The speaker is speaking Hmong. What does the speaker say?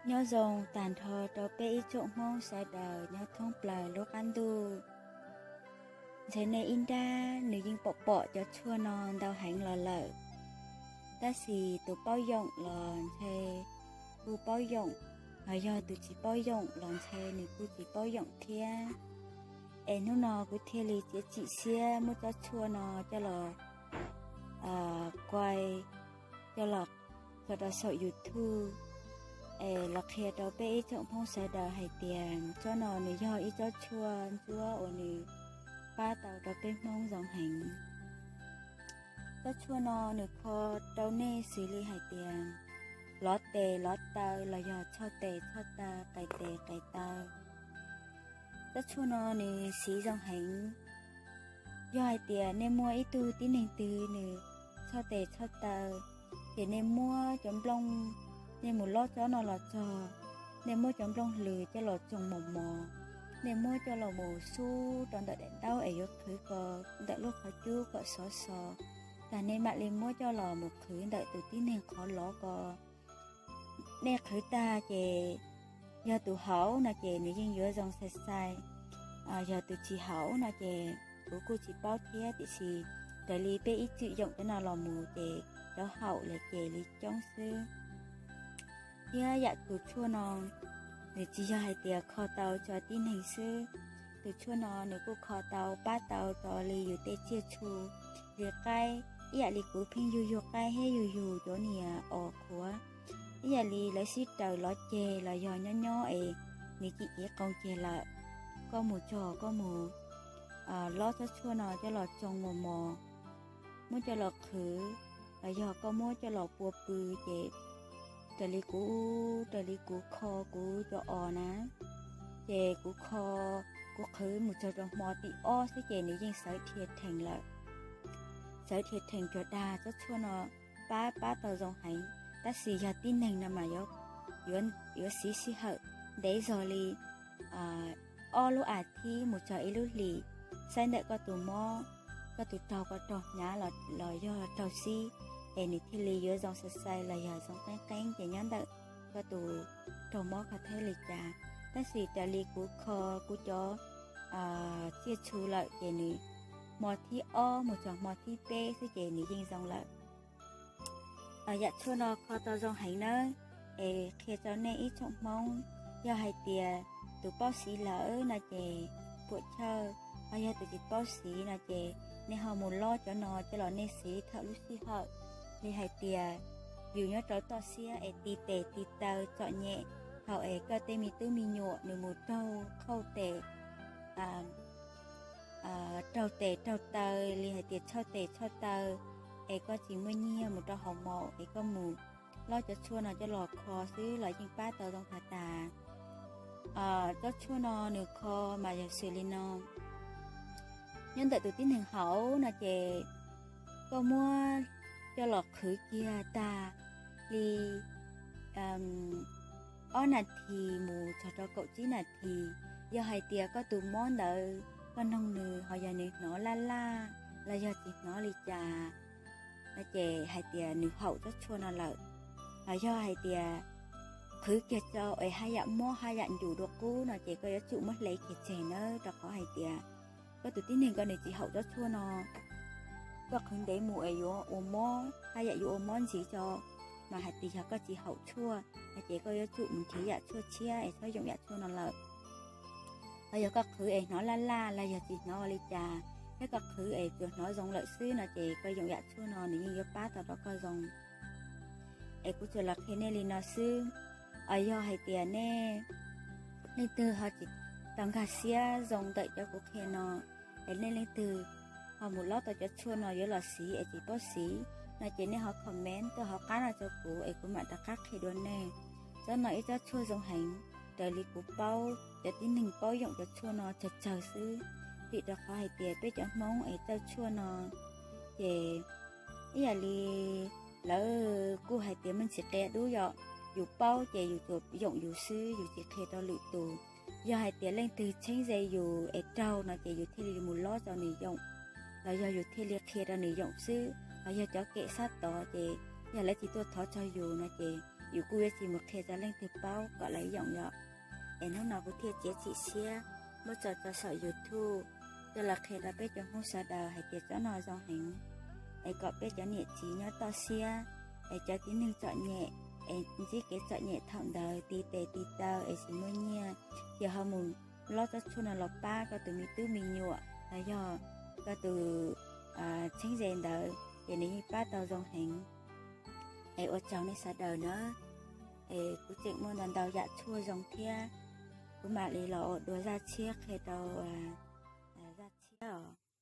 Nyob zoo tag nrho rau peb ib tsoom Hmoob sawv daws nyob thoob plaws lub qab ntuj. Ntshe nej ib nrab nws yeej pom pom cov tshuaj no ntau heev los lawm, tab sis tus paub yoom los ntshe kuj paub yoom, hos yog tus tsis paub yoom los ntshe nws kuj tsis paub yoom thiab. Es hnub no kuv thiaj li txiav txim siab muab tsob tshuaj no coj los kuai, coj los tso rau saum YouTube es los qhia rau peb ib tsoom Hmoob sawv daws hais tias tsob no nws yog ib tsob tshuaj ntsuab uas nws pab tau rau peb Hmoob zoo heev. Tsob tshuaj no nws kho rau nej xws li hais tias lov tes lov taw los yog txhoj tes txhoj taw, qais tes qais taw. Tsob tshuaj no nws siv zoo heev. Yog hais tias nej muaj ib tug tib neeg twg nws txhoj tes txhoj taw, ces nej muab cov nplooj, nej mus lob tsob no los txog, nej muab cov nplooj hlws coj los tsoos mos mos, nej muab coj los mus xub rau ntawm daim ntaub es yuav qhwv ko ntawm lub qhov cub kom sov so, tas nej mam li muab coj los mus qhwv ntawm tus tib neeg qhov lov ko. Nej qhwv tag ces yog tus haum no ces nws yeej yuav zoo xais xais, yog tus tsis haum no ces kuv kuj tsis paub thiab, tiam sis raws li peb ib txwm yoom cov no los mus ces cov haum lawm ces li coob xwb. Thiab yam tus tshuaj no nws tsis yog hais tias kho tau tso tib neeg xwb, tus tshuaj no nws kuj kho tau pab tau rau li yus tej tsiaj txhu li qaib, ib yam li kuv pheej yug yug qaib thiab yug yug cov niag os qhuav, ib yam li lawv sib raws lov ceg los yog nyob nyob es nws cim cev qoo ceg lawm, koj mus txog koj mus lob tsob tshuaj no coj los tsoos mos mos, muab coj los qhwv, los yog koj muab coj los pua pw ces raws li kuv, raws li kuv kho kuv cov os na, ces kuv kho, kuv qhwv mus txog rau hmo tim ob xwb ces nws yeej sawv dhia rhees lawm. Sawv dhia rhees cuag dag. Tsob tshuaj no pab, pab tau zoo heev, tab sis yog tib neeg no mas yuav, yuav siv sij hawm ntev zog li ob lub as thiv mus txog ib lub hlis, saib ntawm koj tus mob, koj tus raug, koj raug hnyav los yog raug xib, es nws thiaj li yuav zoo xais xais los yog zoo qeeb qeeb ces nyob ntawm koj tus raug mob koj thiaj li cas. Tab sis raws li kuv kho kuv cov tsiaj txhu lawm ces nws hmo thib ob mus txog hmo thib peb xwb ces nws yeej zoo lawm. Yam tshuaj no kho tau zoo heev nawb, es qhia rau nej ib tsoom Hmoob, yog hais tias tus paub siv lawm no ces puam chawj, ho yog tus tsis paub siv no ces nej ho mus lob cov no coj los nej siv thaum lub sij hawm li hais tias yus nyob rau toj siab es ti tes ti taw txom nyem, thaum es koj tej me tub me nyuam nws mus raug qhauj tes, raug tes raug taw li hais tias txhauj tes txhauj taw, es koj tsis muaj nyiaj mus rau hauv maum es koj mus lob cov tshuaj no coj los kho xwb los yeej pab tau zoo tas tas. Tsob tshuaj no nws kho mas yog xws li no, nyob ntawm tus tib neeg haum no ces koj muab coj los qhwv kiag tag li ob nas this mus txog rau kaum tsib nas this. Yog hais tias koj tus mob ntawd koj noog nws ho yog nws hnov laj laj los yog tsis hnov li cas no ces hais tias nws haum tsob tshuaj no lawm. Ho yog hais tias qhwv kiag tso es haj yam mob haj yam ncus dua qub no ces koj yuav tsum muab hle kiag tseg nawb, rau qhov hais tias koj tus tib neeg ko nws tsis haum tsob tshuaj no. Koj qhwv ntev mus es yuav ua mob, haj yam yuav ua mob ntxiv tso, mas hais tias yog koj tsis haum tshuaj no ces koj yuav tsum mus nrhiav yam tshuaj tshiab es txhob yoom yam tshuaj no lawm. Los yog koj qhwv es hnov laj laj los yog tsis hnov ua li cas, thiab koj qhwv es tsuas hnov zoo lawm xwb no ces koj yoom yam tshuaj no nws yeej yuav pab tau rau koj zoo. Es kuv tsuas los qhia nej li no xwb. Yog hais tias nej leej twg ho tsis tau nkag siab zoo ntawm cov kuv qhia no, es nej leej twg ho mus lob tau cov tshuaj no yuav los siv es tsis paub siv no ces nej ho comment tuaj hauv qab no rau kuv es kuv mam rov qab qhia dua nej. Tsob no ib tsob tshuaj zoo heev, raws li kuv paub cov tib neeg paub yoom cov tshuaj no tsawg tsawg xwb, vim rau qhov hais tias peb cov Hmoob es txawj tshuaj no ces ib yam li lawv kuj hais tias muaj ntsis qia dub yom, yus paub ces yus tsuas yoom yus xwb yus tsis qhia rau lwm tus. Yog hais tias leej twg txheeb ze yus es raug no ces yus thiaj li mus lob rau nws yoom, los yog yus thiaj li qhia rau nws yoom xwb. Los yog cov kem sab tod ces yog lawv tsis tuaj thov txog yus no ces yus kuj yuav tsis mus qhia rau leej twg paub kom lawv yoom yom. Es hnub no kuv thiaj txiav txim siab muab tso rau saum YouTube coj los qhia rau peb cov Hmoob sawv daws hais tias tsob no zoo heev, es kom peb cov niam txiv nyob toj siab, es cov tib neeg txom nyem, es ntsib kev txom nyem thaum ntawd tiv tes tiv taw es tsis muaj nyiaj, ces ho mus lob tsob tshuaj no los pab koj tus me tub me nyuam los yog koj tus txheeb ze ntawd ces nws yeej pab tau zoo heev. Es ua tsaug nej sawv daws na. Es kuv tseem muaj ntau ntau yam tshuaj zoo thiab, kuv mam li los ua dua zaj tshiab qhia rau zaj tshiab os.